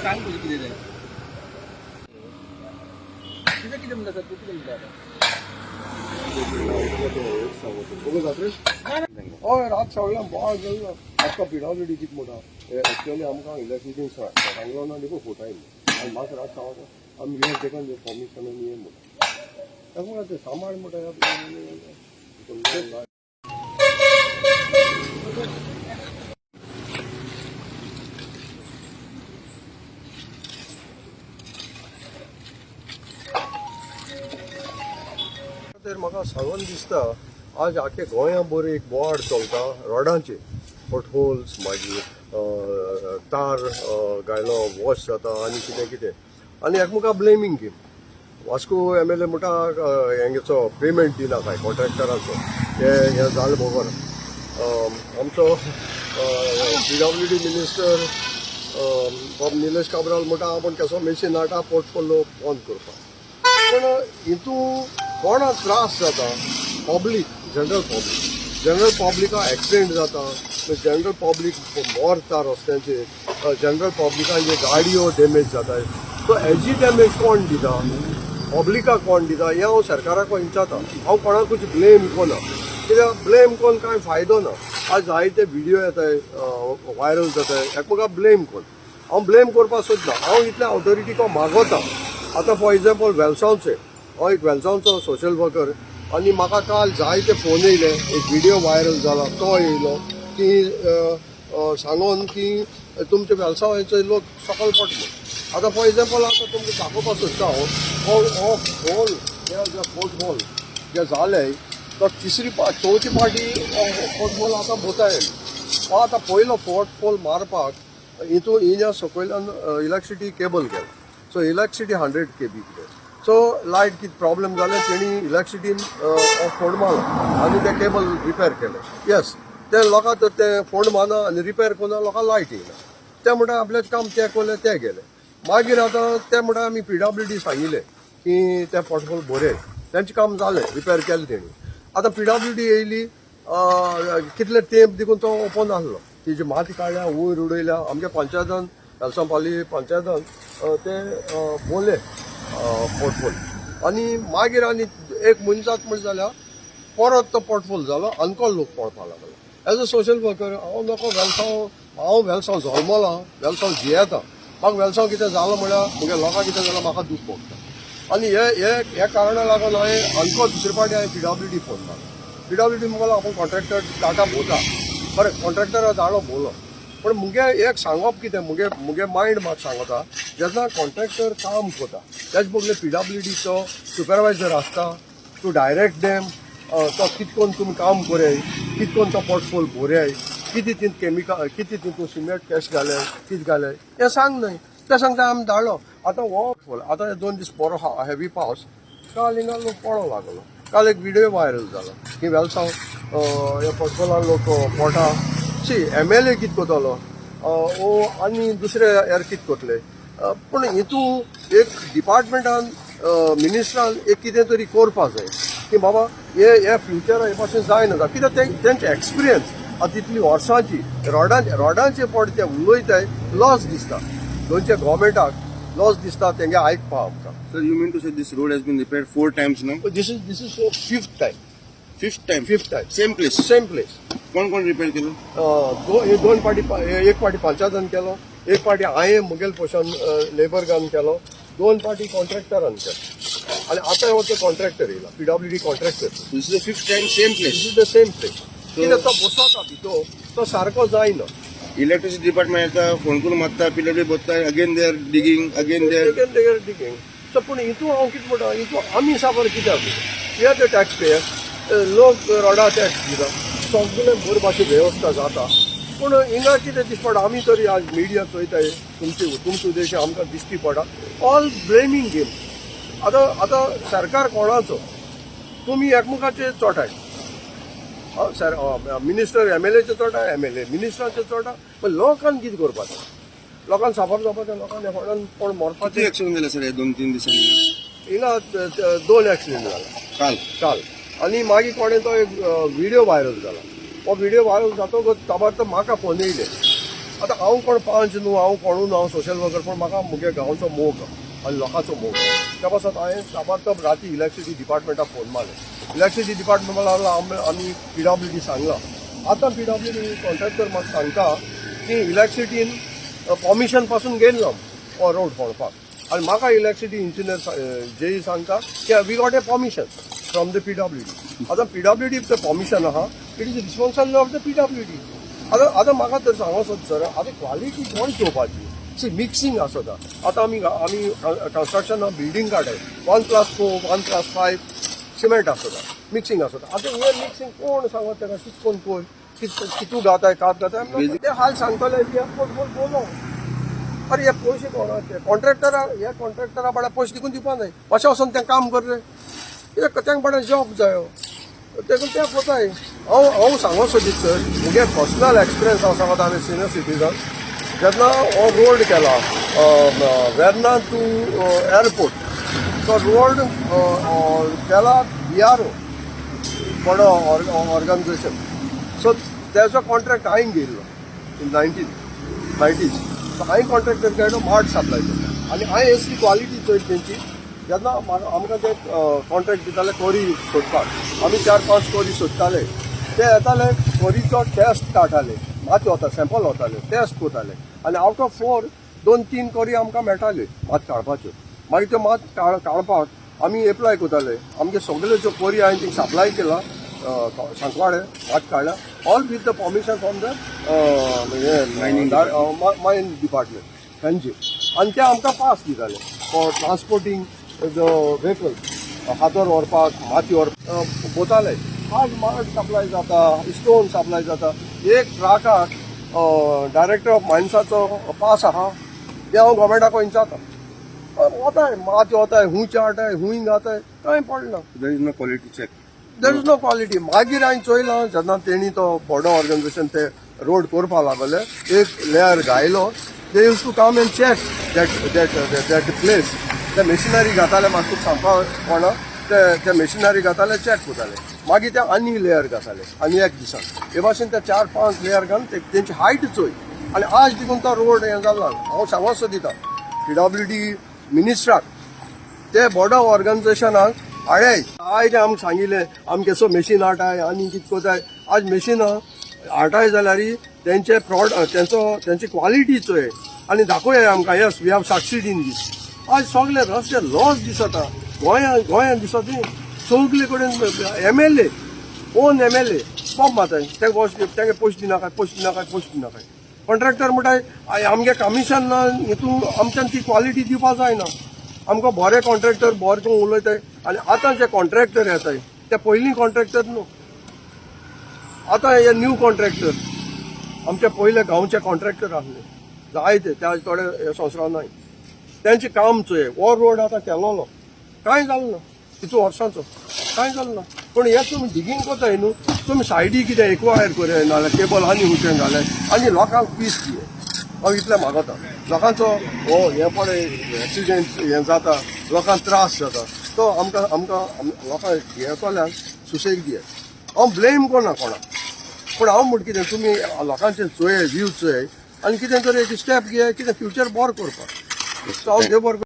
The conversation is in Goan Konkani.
सांग तुझे कितें तें. कितें कितें म्हणटा सर, तूं कितें म्हणटा आतां? हय, रात सगळ्यांक बोवाळ जाल्लो. आतां पीडब्ल्यूडी कितें म्हणटा, एक्चुअली आमकां इलेक्ट्रिसिटी सांगलो ना देखून फोटाय आनी म्हाका रात सांगता आमी we have taken the permission आनी हें म्हणटा. ताका म्हणटा तें सांबाळ म्हणटा. तर म्हाका सांगून दिसता, आज आख्खे गोंया भर एक बोवाळ चलता रोडांचे, पोटहोल्स, मागीर तार घायलो वॉश जाता आनी कितें कितें आनी एकमेका blaming game. Vasco MLA म्हणटा हेंगेचो पेमेंट दिना काय कॉन्ट्रॅक्टराचो, ते हें जालें बगर. आमचो पीडब्ल्यूडी मिनिस्टर बाब निलेश काब्राल म्हणटा आपूण केसो मेशीन हाडटा पोर्टफोलियो बंद करपाक. पूण हितू कोणाक त्रास जाता? Public, general public. जनरल पब्लिका एक्सिडेंट जाता, जनरल पब्लीक मरता रस्त्यांचेर, जनरल पब्लिकांचे गाडयो डॅमेज जाता. सो हेजी डॅमेज कोण दिता? पब्लिकाक कोण दिता? हें हांव सरकाराक विचारता. हांव कोणाकूच ब्लेम कोना, कित्याक ब्लेम कोन्न कांय फायदो ना. आज जायते व्हिडियो येताय, व्हायरल जाताय, एकमेका ब्लेम कोन्न. हांव ब्लेम करपाक सोदना. हांव इतल्या ऑथॉरिटीको मागोता. आतां फॉर एग्जाम्पल वेलसांवचे, हांव एक वेलसांवचो सोशल वर्कर आनी म्हाका काल जायते फोन येयले. एक व्हिडियो व्हायरल जाला, तो येयलो की सांगोन की तुमचे वेलसांवाचे लोक सकल पडले. आतां फॉर एग्जाम्पल आतां तुमकां दाखोवपाक सोदता हांव, हो हो होल हे जे फोर्ट होल जे जाले, तो तिसरी चवथी पाटी फोर्ट होल आतां भोताय. हो आतां पयलो फोर्ट होल मारपाक हितून हिंगा सकयल्यान इलेक्ट्रिसिटी केबल गेला. सो इलेक्ट्रिसिटी 100 केबी कितें, सो लायट कितें प्रॉब्लेम जालें, तेणी इलेक्ट्रिसिटीन फोंड मारलो आनी ते केबल रिपेर केलें. येस, ते लोकां तर ते फोंड मारना आनी रिपेर करून लोकांक लायट येयना. ते म्हणटा आपलें काम ते केलें, ते गेले. मागीर आतां ते म्हणटा आमी पीडब्ल्यूडी सांगिल्लें की ते पोटफोल बरे, तेंचें काम जालें, रिपेर केलें तेणी. आतां पीडब्ल्यूडी येयली, कितले तेंप देखून तो ओपन आहलो. तेजी माती काडल्या, वयर उडयल्या. आमच्या पंचायतान, वेलसांव पंचायतान ते बोले पोटफोल आनी मागीर आनी एक मनशाक म्हण जाल्यार परत तो पोटफोल जालो, आनको लोक पळपाक लागलो. एज अ सोशल वर्कर हांव नको वेलसांव, हांव वेलसांव जल्मलां, वेलसांव जियेता. म्हाका वेलसांव कितें जालां म्हळ्यार म्हगे लोकांक कितें जालां म्हाका दूख भोगता. आनी हे हे ह्या कारणा लागून हांवें आनको दुसरे फावटी हांवें पीडब्ल्यूडी फोन मारलो. पीडब्ल्यूडी म्हणलो आपूण कॉन्ट्रॅक्टर टाटा भोवता. बरें, कॉन्ट्रॅक्टर धाडलो, भोवलो. पूण मुगे एक सांगप कितें, मुगे मुगे मायंड म्हाका सांगता, जेन्ना कॉन्ट्रॅक्टर काम करता तेज बगले पीडब्ल्यूडीचो सुपरवायझर आसता टू डायरेक्ट देम, तो कित कोन्न तुमी काम करय, कित कोन्न तो पोटफोल भरय, कितें तितून केमिकल, कितें तितून सिमेंट कॅश घाले, कितें घाले हें सांग न्हय. ते सांगता आमी धाडलो. आतां हो आतां हे 2 दीस बरो हेवी पावस. काल हिंगा लोक पडोंक लागलो. काल एक व्हिडियो व्हायरल जालो की वेलसांव ह्या पोटफोलान लोक पोटा. सी, एमएलए कितें करतलो ओ आनी दुसरे हेर कितें करतले? पूण हितू एक डिपार्टमेंटान, मिनिस्टरान एक कितें तरी करपा जाय की बाबा हे हे फ्युचर हे पासून जायना. कित्याक ते तेंचे एक्सपिरियन्स आतां तितली वर्सांची रोडांचे पड ते उलयताय, लॉस दिसता गोंयच्या गोवोरमेंटाक, लॉस दिसता तेंगे आयकपा आमकां. Sir, you mean to say this road has been repaired four times now? This is fifth time. Fifth time? Fifth time. Same place? Same place. कोण कोण रिपेअर केलं? दोन पाटी, एक पाटी पंचायतान केलो, एक पाटी हांवें मुगेल पोशन लेबरान केलो, दोन पाटी कॉन्ट्रॅक्टरान केलो आनी आतां हो तो कॉन्ट्रॅक्टर येयला, PWD contractor. This is the fifth time, same place. This is the same place. कित्याक तो बसता भितर, तो सारको जायना. इलेक्ट्रिसिटी डिपार्टमेंट येता, फोन करून मारता, पीडब्ल्यू बोलता, again they are digging, again they are Again they are digging. So पूण हितू हांव कितें म्हणटा, हितू आमी साबार कित्याक? We are the tax payer. लोक रोडा टॅक्स दिता, सगळे बरे भाशेन वेवस्था जाता. पूण हिंगा कितें दिसपा पडटा, आमी तरी आज मिडिया चोयताय, तुमची तुमचे उद्देश आमकां दिश्टी पडटा, ऑल ब्लेमींग गेम. आतां आतां सरकार कोणाचो? तुमी एकमेकाचेर चोटाय. सर, मिनिस्टर एमएलएचे चोटा, एमएलए मिनिस्टराचे चोटा. पण लोकांक कितें करपाचें? लोकांक साबार जावपाचें, लोकांक कोणान कोण किती मरपाचें. ऍक्सिडेंट झाले सर या 2-3 दिसांनी? हिंगा दोन एक्सिडेंट जाला. काल? काल. आनी मागीर कोणें तो एक व्हिडियो व्हायरल जाला. हो व्हिडियो व्हायरल जातकच ताबार तर म्हाका फोन येयले. आतां हांव कोण पांच न्हू, हांव कोणू न्हू, हांव सोशल वर्कर, पूण म्हाका मुगे गांवचो मोग आनी लोकांचो मोग. त्या पासत हांवें ताबडतोब राती इलेक्ट्रिसिटी डिपार्टमेंटाक फोन मारले. इलेक्ट्रिसिटी डिपार्टमेंट म्हणल्यार आमी पीडब्ल्यूडी सांगलां. आतां पीडब्ल्यूडी कॉन्ट्रॅक्टर म्हाका सांगता की इलेक्ट्रिसिटीन परमिशन पासून घेयला ना हो रोड खणपाक. आनी म्हाका इलेक्ट्रिसिटी इंजिनियर जेई सांगता की we got a permission from the PWD. आतां पीडब्ल्यूडी परमिशन आहा, it is responsible of the PWD. आतां म्हाका तर सांगो सोद सर, आतां क्वालिटी कोण चोवपाची? सी, मिक्सिंग आसता. आतां आमी कन्स्ट्रक्शन बिल्डींग काडटाय, 1+4, 1+5 सिमेंट आसता, मिक्सिंग आसता. आतां हें मिक्सिंग कोण सांगत ताका? कित कोण कोय कितू घाताय, कात घाताय, ते हाल सांगतले. बोल बोलो. अरे, हे पयशे कोणाचे? कॉन्ट्रॅक्टरा, हे कॉन्ट्रॅक्टरा बाबड्या पयशे देखून दिवपा जाय. अशें वचोन तें काम कर रे, कित्याक तेंका बाबड्या जॉब जायो, तेकून ते कोताय. हांव सांगो सोदीत सर, मुगे पर्सनल एक्सपिरियन्स हांव सांगता. हांवें सिनियर सिटीजन, जेन्ना हो रोड केला वेर्ना टू एअरपोर्ट, तो रोड केला बीआरओ बडो ऑर्गनायझेशन. सो तेजो कॉन्ट्रॅक्ट हांवें घेयल्लो इन 1990s. सो हांवें कॉन्ट्रॅक्टर केलो, माड सप्लाय करता आनी हांवें असली क्वालिटी चोयली तेंची. जेन्ना आमकां ते कॉन्ट्रॅक्ट दिताले कोरी सोदपाक, आमी चार पांच कोरी सोदताले. ते येताले, कोरीचो टेस्ट काडटाले, माती वता, सॅम्पल वताले, टेस्ट करताले आनी आवट ऑफ फोर दोन तीन कोरी आमकां मेळटाल्यो मात काडपाच्यो. मागीर त्यो मात काडपाक आमी एप्लाय करताले. आमगे सगल्यो ज्यो कोरी हांवें थिंग सप्लाय केला सांकवाळे, मात काडल्या, all with the permission from the mine department तांचे. आनी ते आमकां पास दिताले फॉर ट्रान्सपोर्टींग the vehicle, हातोर व्हरपाक, माती व्हरपाक पोताले. आज माड सप्लाय जाता, स्टोन सप्लाय जाता. एक ट्रकाक डायरेक्टर ऑफ मायन्साचो पास आहा, ते हांव गव्हर्मेंटाक विचारता. वताय माती वताय, हूंय चाळटाय, हूंय घाताय, कांय पडना. There is no quality check. There is no quality. मागीर हांवें चोयलां, जेन्ना तेणी तो बोडो ऑर्गनायझेशन ते रोड करपाक लागले, एक लेयर घायलो, they used to come and check that place. ते मेशिनरी घाताले, म्हाका तुका सांगपाक कोणा, ते मेशिनरी घाताले, चॅक करताले. मागीर ते आनी लेयर घाताले आनी एक दिसान हे भाशेन ते चार पांच लेयर घालून ते तेंची हायट चोय. आनी आज देखून तो रोड हें जाला. हांव सांगोच दिता पीडब्ल्यूडी मिनिस्ट्राक, ते बोर्ड ऑफ ऑर्गनायझेशनाक हाडाय. आयज आमकां सांगिल्लें, आमगे सो मेशीन हाडाय आनी कितें कोताय. आज मेशिनां हाडाय जाल्यार तेंचे प्रॉड तेंचो तेंची क्वालिटी चोय आनी दाखोवया आमकां, yes, we have succeed in this. आज सगळे रस्ते लॉस दिसता गोंयांत. गोंयांत दिसता ती सगळे कडेन MLA, own MLA pump मारताय. तेंका तेंगे पयशे दिनाकाय, पयशे दिनाकाय, पयशे दिनाकाय. कॉन्ट्रॅक्टर म्हणटाय, आमगे कमिशन ना हितून, आमच्यान ती क्वालिटी दिवपा जायना. आमकां बरे कॉन्ट्रॅक्टर बरे करून उलयताय. आनी आतां जे कॉन्ट्रॅक्टर येताय ते पयलीं कॉन्ट्रॅक्टर न्हू. आतां हे न्यू कॉन्ट्रॅक्टर. आमचे पयले गांवचे कॉन्ट्रॅक्टर आसले जायते, त्या थोडे हे संवसारान नाय. तेंचें काम चोय, हो रोड आतां केलोलो, कांय जालें ना. कितू वर्सांचो, कांय जालें ना. पूण हे तुमी डिगींग कोताय न्हू, तुमी सायडी कितें एकवायर करया, नाल्यार केबल आनी उंचें घाले आनी लोकांक पीस दिये. हांव इतलें मागता. लोकांचो हो हें पळय, एक्सिडेंट हें जाता, लोकांक त्रास जाता, तो आमकां लोकांक घेतल्यांक सुसेग दिये. हांव ब्लेम करना कोणाक, पूण हांव म्हण कितें, तुमी लोकांचें चोय, व्यू चोय आनी कितें तरी एक स्टेप घेय, कितें फ्युचर बरो करपाक. सो हांव देव बरो.